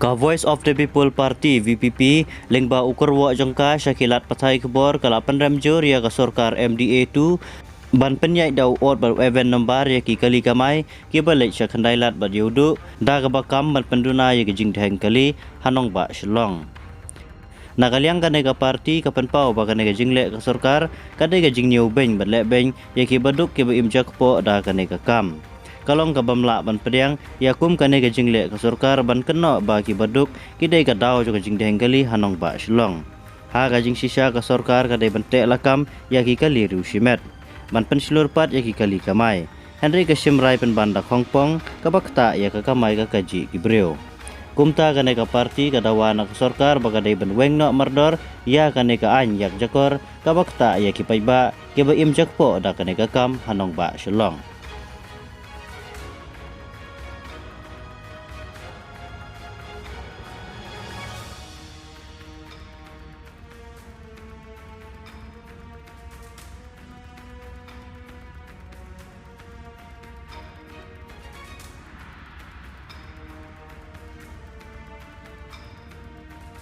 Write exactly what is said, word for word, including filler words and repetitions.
Ka Voice of the People Party, V P P, lyngba u kyrwoh jong ka sha ki lad pathai khubor, ka la pynrem jur ïa ka sorkar M D A two ban pynïaid da u ot bad u even number ïa ki kali kamai kiba leit sha khyndai lad bad ïa u duh, da kaba kam ban pynduna ïa ka jingdheng kali ha nongbah Shillong. Na ka liang kane ka party ka pynpaw ba kane ka jingleh ka sorkar ka dei ka jingñiew beiñ bad leh beiñ ïa ki baduk kiba im jakpoh da kane ka kam. Ka long kaba ym lah ban pdiang ïa kum kane ka jingleh ka sorkar ban kynnoh ba ki baduk ki dei ka daw jong ka jingdheng kali ha nongbah Shillong. Ha ka jingshisha ka sorkar ka dei ban teh lakam ïa ki kali riewshimet, ban pynshlur pat ïa ki kali kamai. Hynrei ka shim rai pynban da khongpong kaba ktah ïa ka kamai ka kajih ki briew. Kumta kane ka party ka dawa na ka sorkar ba ka dei ban weng noh mardor ïa kane ka aiñ ïakjakor kaba ktah ïa ki paidbah kiba im jakpoh da kane ka kam ha nongbah Shillong.